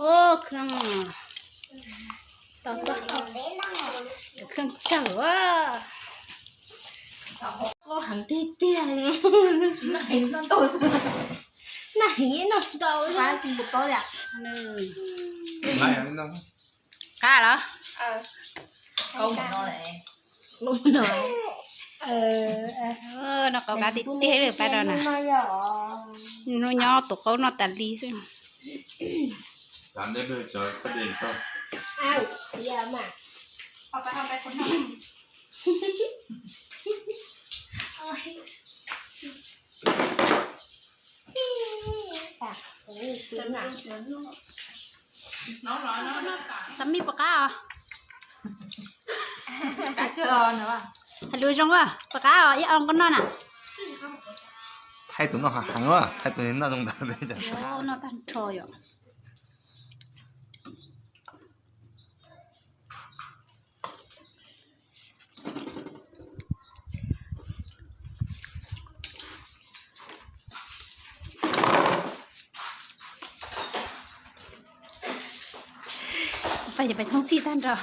Ua kheej, tau tuaj kheej tsawg a. Kub heev tiag tiag. Noj heev noj ntau. Qab los? Noj qab tiag tiag li pab no na. Hnub nyob tus qaub noj tas li xwb. Tab mij puas qab os? Hais lus zoo as, puas qab os ib ob koj noj na? Thaij tus noj heev, thaij tus noj zoo ntawd. Noj tag nrho yom. Pais, pais thoob txhij tag nrho.